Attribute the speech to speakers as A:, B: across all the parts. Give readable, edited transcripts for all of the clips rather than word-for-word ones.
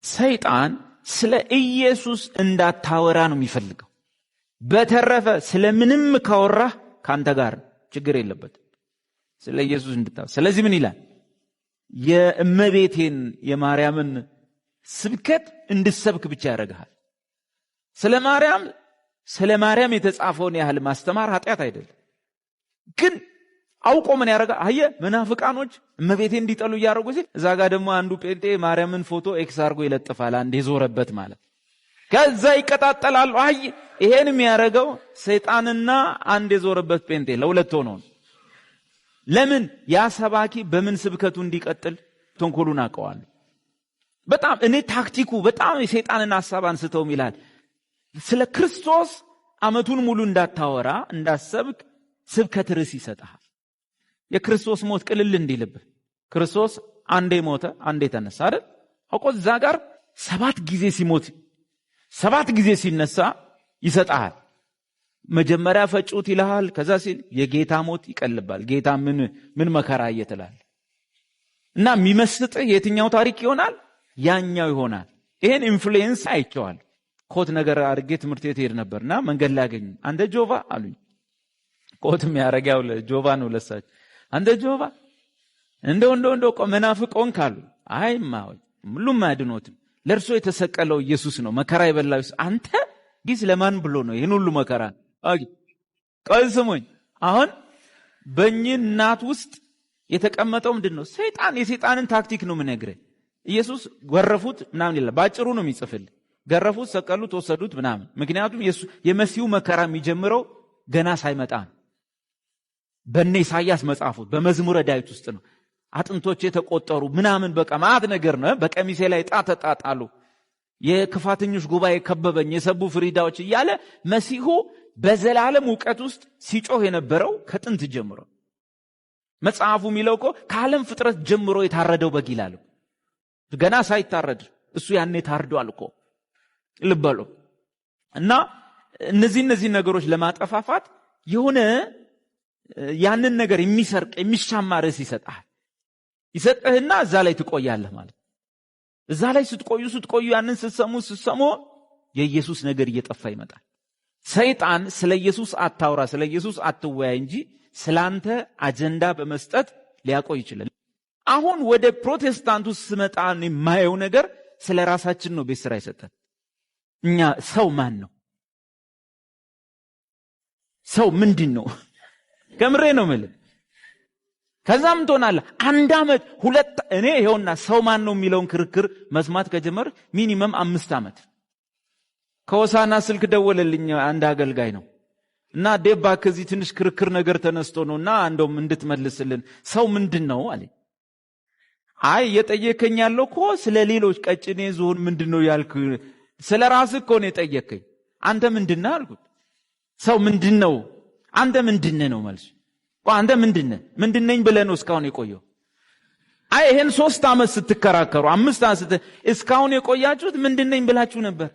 A: ሰይጣን ስለ ኢየሱስ እንዳታወራ ነው የሚፈልገው። በተረፈ ስለ ምንም ካወራህ ካንተ ጋር ችግር የለበትም። ስለ ኢየሱስ እንድታወራ። ስለዚህ ምን ይላል? የእመቤቴን የማርያምን ስብከት እንድሰብክ ብቻ ያደርግሃል። ስለ ማርያም የተጻፈውን ያህል ማስተማር ኃጢአት አይደለም። ግን አውቆ ምን ያደርጋል? አየህ፣ መናፍቃኖች እመቤቴ እንዲጠሉ እያደረጉ ሲል እዛ ጋር ደግሞ አንዱ ጴንጤ ማርያምን ፎቶ X አድርጎ ይለጥፋል። አንድ የዞረበት ማለት ከዛ ይቀጣጠላሉ። አይ፣ ይሄን የሚያደርገው ሰይጣንና አንድ የዞረበት ጴንጤ ለሁለት ሆኖ ነው። ለምን ያ ሰባኪ በምን ስብከቱ እንዲቀጥል ተንኮሉን አውቀዋለሁ። በጣም እኔ ታክቲኩ በጣም የሰይጣንን ሐሳብ አንስተውም ይላል። ስለ ክርስቶስ ዓመቱን ሙሉ እንዳታወራ፣ እንዳሰብክ ስብከት ርዕስ ይሰጥሃል። የክርስቶስ ሞት ቅልል እንዲልብህ። ክርስቶስ አንዴ ሞተ፣ አንዴ ተነሳ አይደል? አውቆ እዛ ጋር 7 ጊዜ ሲሞት 7 ጊዜ ሲነሳ ይሰጥሃል። መጀመሪያ ፈጩት ይልሃል። ከዛ ሲል የጌታ ሞት ይቀልባል። ጌታ ምን ምን መከራ እየትላል እና የሚመስጥህ የትኛው ታሪክ ይሆናል? ያኛው ይሆናል። ይሄን influence አይቼዋለሁ። ኮት ነገር አድርጌ ትምህርት ቤት ሄድ ነበርና መንገድ ላይ አገኙኝ። "አንተ ጆቫ" አሉኝ። ኮት የሚያደርግ ያው ጆቫ ነው ለሳቸው። "አንተ ጆቫ፣ እንደው እንደው እንደው መናፍቅ ሆንክ" አሉ። አይ ማወይ ሁሉም አያድኖትም። ለእርሶ የተሰቀለው ኢየሱስ ነው መከራ የበላው። አንተ ጊዝ ለማን ብሎ ነው ይህን ሁሉ መከራ? ቆይ ስሙኝ። አሁን በእኚህ እናት ውስጥ የተቀመጠው ምንድን ነው? ሰይጣን። የሰይጣንን ታክቲክ ነው የምነግርህ። ኢየሱስ ገረፉት ምናምን ይላል። ባጭሩ ነው የሚጽፍልህ። ገረፉት፣ ሰቀሉት፣ ወሰዱት ምናምን። ምክንያቱም የመሲሁ መከራ የሚጀምረው ገና ሳይመጣ ነው። በእነ ኢሳይያስ መጽሐፍ በመዝሙረ ዳዊት ውስጥ ነው። አጥንቶቼ የተቆጠሩ ምናምን በቃ ማአት ነገር ነው። በቀሚሴ ላይ ዕጣ ተጣጣሉ፣ የክፋተኞች ጉባኤ ከበበኝ፣ የሰቡ ፍሪዳዎች እያለ መሲሁ በዘላለም እውቀት ውስጥ ሲጮህ የነበረው ከጥንት ጀምሮ። መጽሐፉ የሚለው እኮ ከዓለም ፍጥረት ጀምሮ የታረደው በግ ይላል። ገና ሳይታረድ እሱ ያኔ ታርዷል እኮ ልበሉ። እና እነዚህ ነገሮች ለማጠፋፋት የሆነ ያንን ነገር የሚሰርቅ የሚሻማ ርዕስ ይሰጥሃል። ይሰጥህና እዛ ላይ ትቆያለህ ማለት። እዛ ላይ ስትቆዩ ስትቆዩ ያንን ስትሰሙ ስትሰሙ የኢየሱስ ነገር እየጠፋ ይመጣል። ሰይጣን ስለ ኢየሱስ አታውራ፣ ስለ ኢየሱስ አትወያይ እንጂ ስላንተ አጀንዳ በመስጠት ሊያቆይ ይችላል። አሁን ወደ ፕሮቴስታንቱ ስመጣ የማየው ነገር ስለ ራሳችን ነው ቤት ስራ የሰጠን። እኛ ሰው ማን ነው? ሰው ምንድን ነው? ከምሬ ነው የምልህ። ከዛም ትሆናለህ አንድ ዓመት ሁለት። እኔ ይኸውና ሰው ማን ነው የሚለውን ክርክር መስማት ከጀመር minimum 5 ዓመት። ከሆሳና ስልክ ደወለልኝ፣ አንድ አገልጋይ ነው እና ዴባ ከዚህ ትንሽ ክርክር ነገር ተነስቶ ነውና እንደውም እንድትመልስልን ሰው ምንድን ነው አለኝ። አይ፣ እየጠየከኝ ያለው እኮ ስለ ሌሎች ቀጭኔ ዝሆን ምንድን ነው ያልክ፣ ስለ ራስህ እኮ ነው የጠየከኝ። አንተ ምንድን ነህ አልኩት። ሰው ምንድን ነው? አንተ ምንድን ነህ ነው መልሱ። አንተ ምንድን ነህ? ምንድን ነኝ ብለህ ነው እስካሁን የቆየው? አይ፣ ይሄን 3 ዓመት ስትከራከሩ 5 ዓመት እስካሁን የቆያችሁት ምንድን ነኝ ብላችሁ ነበር።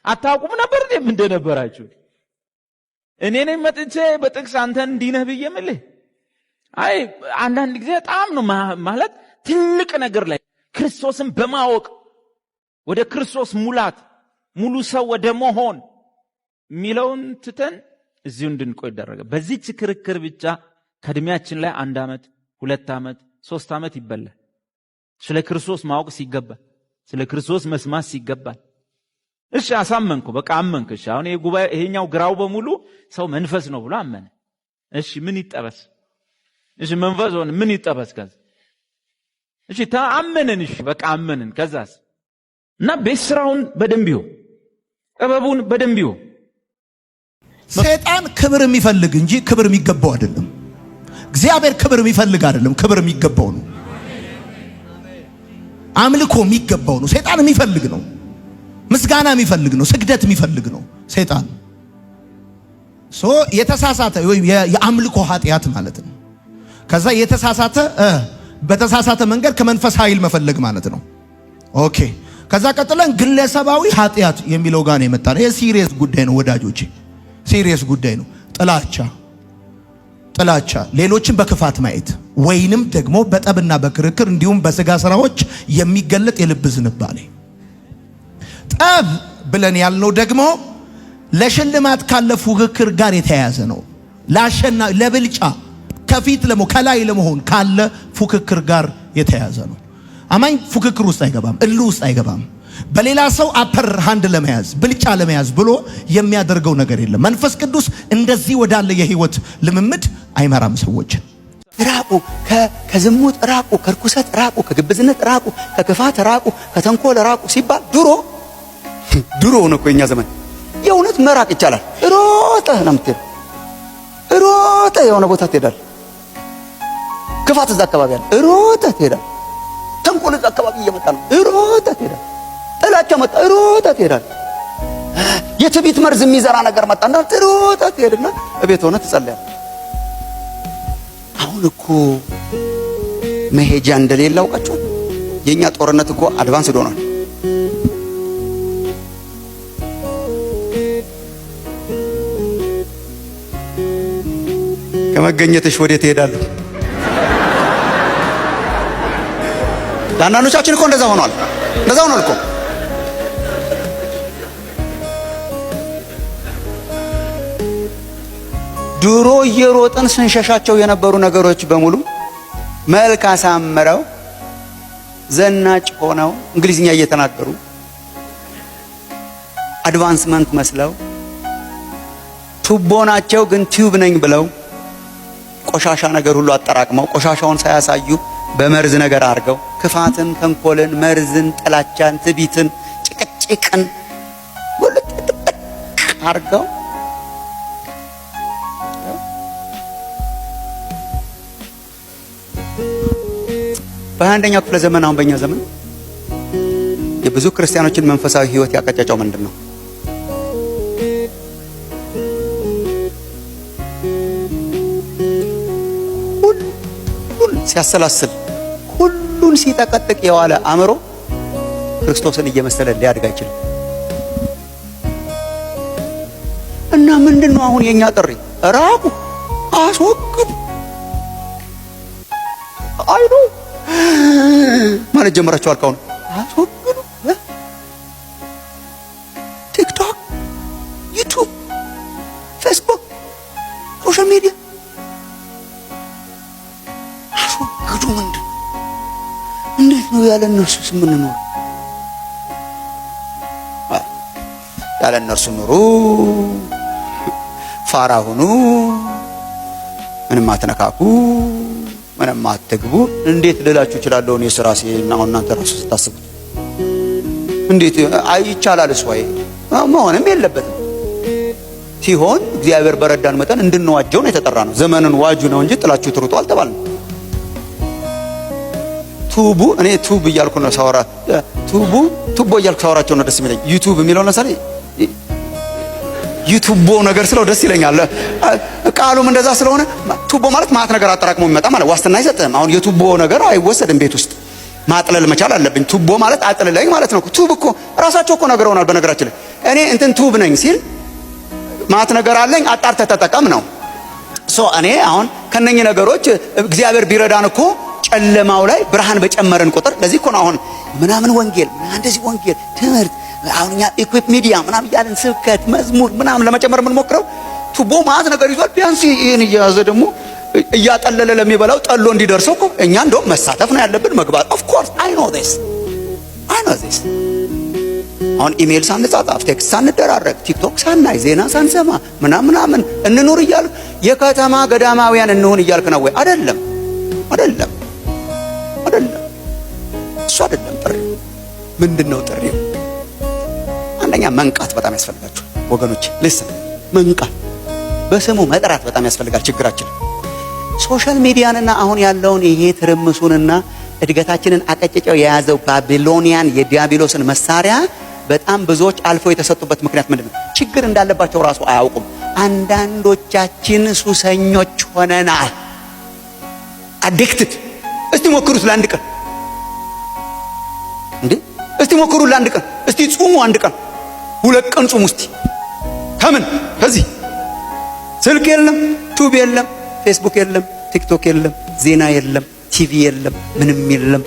A: አታውቁም ነበር እንዴ ምን እንደነበራችሁ? እኔ ነኝ መጥቼ በጥቅስ አንተን እንዲህ ነህ ብዬ የምልህ። አይ፣ አንዳንድ ጊዜ በጣም ነው ማለት ትልቅ ነገር ላይ ክርስቶስን በማወቅ ወደ ክርስቶስ ሙላት ሙሉ ሰው ወደ መሆን የሚለውን ትተን እዚሁ እንድንቆይ ይደረጋል። በዚህች ክርክር ብቻ ከእድሜያችን ላይ 1 ዓመት 2 ዓመት 3 ዓመት ይበላል። ስለ ክርስቶስ ማወቅ ሲገባ፣ ስለ ክርስቶስ መስማት ሲገባ። እሺ አሳመንኩ፣ በቃ አመንክ። እሺ አሁን ይሄ ጉባኤ ይሄኛው ግራው በሙሉ ሰው መንፈስ ነው ብሎ አመነ። እሺ ምን ይጠበስ? እሺ መንፈስ ሆነ ምን ይጠበስ? ከዛ እሺ ተአመንን፣ እሺ በቃ አመንን። ከዛስ? እና ቤት ስራውን በደንብ ይሁን፣ ጥበቡን በደንብ ይሁን።
B: ሰይጣን ክብር የሚፈልግ እንጂ ክብር የሚገባው አይደለም። እግዚአብሔር ክብር የሚፈልግ አይደለም፣ ክብር የሚገባው ነው። አምልኮ የሚገባው ነው። ሰይጣን የሚፈልግ ነው። ምስጋና የሚፈልግ ነው። ስግደት የሚፈልግ ነው ሰይጣን። So የተሳሳተ ወይም የአምልኮ ኃጢአት ማለት ነው። ከዛ የተሳሳተ በተሳሳተ መንገድ ከመንፈስ ኃይል መፈለግ ማለት ነው። Okay። ከዛ ቀጥለን ግለሰባዊ ኃጢአት የሚለው ጋር ነው የመጣነው። ይሄ serious ጉዳይ ነው ወዳጆቼ፣ serious ጉዳይ ነው። ጥላቻ፣ ሌሎችን በክፋት ማየት ወይንም ደግሞ በጠብና በክርክር እንዲሁም በስጋ ስራዎች የሚገለጥ የልብ ዝንባሌ። ጠብ ብለን ያልነው ደግሞ ለሽልማት ካለ ፉክክር ጋር የተያያዘ ነው። ለአሸና ለብልጫ ከፊት ከላይ ለመሆን ካለ ፉክክር ጋር የተያያዘ ነው። አማኝ ፉክክር ውስጥ አይገባም፣ እልህ ውስጥ አይገባም። በሌላ ሰው upper hand ለመያዝ ብልጫ ለመያዝ ብሎ የሚያደርገው ነገር የለም። መንፈስ ቅዱስ እንደዚህ ወዳለ የህይወት ልምምድ አይመራም ሰዎችን።
C: ራቁ፣ ከዝሙት ራቁ፣ ከርኩሰት ራቁ፣ ከግብዝነት ራቁ፣ ከክፋት ራቁ፣ ከተንኮል ራቁ ሲባል ድሮ ድሮ ነው እኮ የኛ ዘመን። የእውነት መራቅ ይቻላል። ሮጠህ ነው የምትሄደው። ሮጠህ የሆነ ቦታ ትሄዳለህ። ክፋት እዛ አካባቢ አለ፣ ሮጠህ ትሄዳለህ። ተንኮል እዛ አካባቢ እየመጣ ነው፣ ሮጠህ ትሄዳለህ። ጥላቻ መጣ፣ ሮጠህ ትሄዳለህ። የትዕቢት መርዝ የሚዘራ ነገር መጣና ሮጠህ ትሄድና እቤት ሆነህ ትጸልያለህ። አሁን እኮ መሄጃ እንደሌለ አውቃችኋል። የኛ ጦርነት እኮ advance ሆኗል። ከመገኘትሽ ወዴት እሄዳለሁ? ለአንዳንዶቻችን እኮ እንደዛ ሆኗል። እንደዛ ሆኗል እኮ። ድሮ እየሮጥን ስንሸሻቸው የነበሩ ነገሮች በሙሉ መልክ አሳምረው ዘናጭ ሆነው እንግሊዝኛ እየተናገሩ advancement መስለው ቱቦ ናቸው ግን tube ነኝ ብለው ቆሻሻ ነገር ሁሉ አጠራቅመው ቆሻሻውን ሳያሳዩ በመርዝ ነገር አድርገው ክፋትን፣ ተንኮልን፣ መርዝን፣ ጥላቻን፣ ትዕቢትን፣ ጭቅጭቅን ሁሉ ጥቅጥቅ አድርገው በ21ኛው ክፍለ ዘመን አሁን በእኛ ዘመን የብዙ ክርስቲያኖችን መንፈሳዊ ሕይወት ያቀጨጨው ምንድን ነው? ሁሉን ሲያሰላስል ሁሉን ሲጠቀጥቅ የዋለ አእምሮ ክርስቶስን እየመሰለ ሊያድግ አይችልም። እና ምንድን ነው አሁን የኛ ጥሪ? ራቁ፣ አስወግዱ። አይኑ ማለት ጀምራችኋል። ካሁን አስወግዱ። ቲክቶክ፣ ዩቱብ፣ ፌስቡክ፣ social media አስወግዱ። ምንድን እንዴት ነው ያለ እነርሱስ የምንኖር? ያለ እነርሱ ኑሩ፣ ፋራ ሁኑ፣ ምንም አትነካኩ፣ ምንም አትግቡ። እንዴት ልላችሁ እችላለሁ? እኔ ስራሴ እና አሁን እናንተ ራሱ ስታስቡት እንዴት ይቻላል? እሱ አይ መሆንም የለበትም። ሲሆን እግዚአብሔር በረዳን መጠን እንድንዋጀው ነው የተጠራ ነው። ዘመንን ዋጁ ነው እንጂ ጥላችሁ ትሩጡ አልተባልንም። ቱቡ እኔ tube እያልኩ ነው ሳወራ፣ ቱቡ ቱቦ እያልኩ ሳወራቸው ነው ደስ የሚለኝ። ዩቱብ የሚለው ለምሳሌ ዩቱቦ ነገር ስለው ደስ ይለኛል። ቃሉም እንደዛ ስለሆነ ቱቦ ማለት ማት ነገር አጠራቅሞ የሚመጣ ማለት ዋስትና አይሰጥም። አሁን የቱቦ ነገር አይወሰድም። ቤት ውስጥ ማጥለል መቻል አለብኝ። ቱቦ ማለት አጥልለኝ ማለት ነው። tube እኮ ራሳቸው እኮ ነግረውናል። በነገራችን ላይ እኔ እንትን tube ነኝ ሲል ማት ነገር አለኝ አጣርተህ ተጠቀም ነው። So እኔ አሁን ከነኚህ ነገሮች እግዚአብሔር ቢረዳን እኮ ጨለማው ላይ ብርሃን በጨመረን ቁጥር ለዚህ እኮ ነው አሁን ምናምን ወንጌል ምናምን እንደዚህ ወንጌል ትምህርት አሁን እኛ equip media ምናምን እያልን ስብከት መዝሙር ምናምን ለመጨመር የምንሞክረው ቱቦ ማት ነገር ይዟል። ቢያንስ ይህን እየያዘ ደግሞ እያጠለለ ለሚበላው ጠሎ እንዲደርሰው እኮ እኛ እንደውም መሳተፍ ነው ያለብን መግባት። Of course I know this, I know this። አሁን ኢሜል ሳንጻጻፍ፣ text ሳንደራረግ፣ ቲክቶክ ሳናይ፣ ዜና ሳንሰማ ምናምን ምናምን እንኑር እያልክ የከተማ ገዳማውያን እንሁን እያልክ ነው ወይ? አይደለም፣ አይደለም፣ አይደለም። እሱ አይደለም ጥሪው። ምንድን ነው ጥሪው? አንደኛ መንቃት በጣም ያስፈልጋችኋል ወገኖች። Listen፣ መንቃት፣ በስሙ መጥራት በጣም ያስፈልጋል። ችግራችን social media ንና አሁን ያለውን ይሄ ትርምሱንና እድገታችንን አቀጭጨው የያዘው Babylonian የዲያብሎስን መሳሪያ በጣም ብዙዎች አልፈው የተሰጡበት ምክንያት ምንድን ነው? ችግር እንዳለባቸው ራሱ አያውቁም። አንዳንዶቻችን ሱሰኞች ሆነናል። Addicted። እስቲ ሞክሩት ለአንድ ቀን እንዴ! እስቲ ሞክሩት ለአንድ ቀን። እስቲ ጹሙ አንድ ቀን፣ 2 ቀን ጹሙ እስቲ። ከምን ከዚህ ስልክ የለም፣ tube የለም፣ ፌስቡክ የለም፣ ቲክቶክ የለም፣ ዜና የለም፣ ቲቪ የለም፣ ምንም የለም።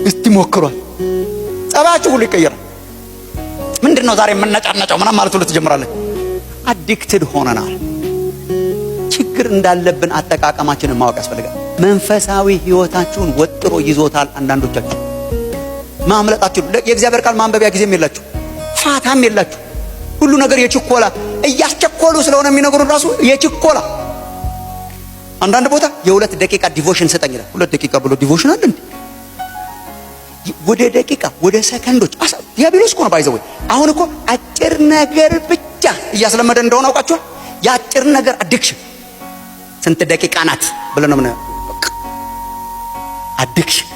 C: እስቲ ሞክሯል። ጸባያችሁ ሁሉ ይቀየራል። ምንድን ነው ዛሬ የምነጫነጨው ምናምን ማለት ሁሉ ትጀምራለህ። Addicted ሆነናል። ችግር እንዳለብን አጠቃቀማችንን ማወቅ ያስፈልጋል። መንፈሳዊ ህይወታችሁን ወጥሮ ይዞታል። አንዳንዶቻችሁ ማምለጣችሁ የእግዚአብሔር ቃል ማንበቢያ ጊዜም የላችሁ፣ ፋታም የላችሁ። ሁሉ ነገር የችኮላ፣ እያስቸኮሉ ስለሆነ የሚነግሩን ራሱ የችኮላ። አንዳንድ ቦታ የ2 ደቂቃ devotion ስጠኝ ይላል። 2 ደቂቃ ብሎ devotion አለ እንዴ? ወደ ደቂቃ፣ ወደ ሰከንዶች ዲያብሎስ እኮ ነው by the way። አሁን እኮ አጭር ነገር ብቻ እያስለመደ እንደሆነ አውቃችኋል። የአጭር ነገር addiction፣ ስንት ደቂቃ ናት ብለን ነው ምን addiction።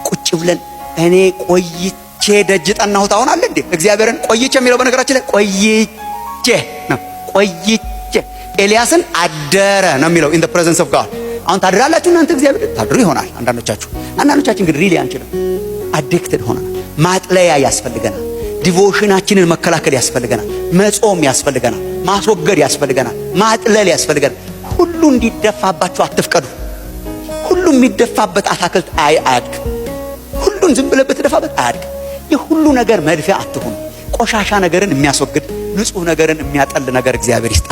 C: ቁጭ ብለን እኔ ቆይቼ ደጅ ጠናሁት አሁን አለ እንዴ እግዚአብሔርን። ቆይቼ የሚለው በነገራችን ላይ ቆይቼ ነው። ቆይቼ ኤልያስን አደረ ነው የሚለው in the presence of God። አሁን ታድራላችሁ እናንተ፣ እግዚአብሔር ታድሩ ይሆናል አንዳንዶቻችሁ። አንዳንዶቻችን ግን really አንችልም። Addicted ሆነናል። ማጥለያ ያስፈልገናል። Devotion ኣችንን መከላከል ያስፈልገናል። መጾም ያስፈልገናል። ማስወገድ ያስፈልገናል። ማጥለል ያስፈልገናል። ሁሉ እንዲደፋባችሁ አትፍቀዱ። ሁሉ የሚደፋበት አታክልት አያድግም። ሁሉን ዝም ብለህ ብትደፋበት አያድግም። የሁሉ ነገር መድፊያ አትሁኑ። ቆሻሻ ነገርን የሚያስወግድ፣ ንጹህ ነገርን የሚያጠል ነገር እግዚአብሔር ይስጣችሁ።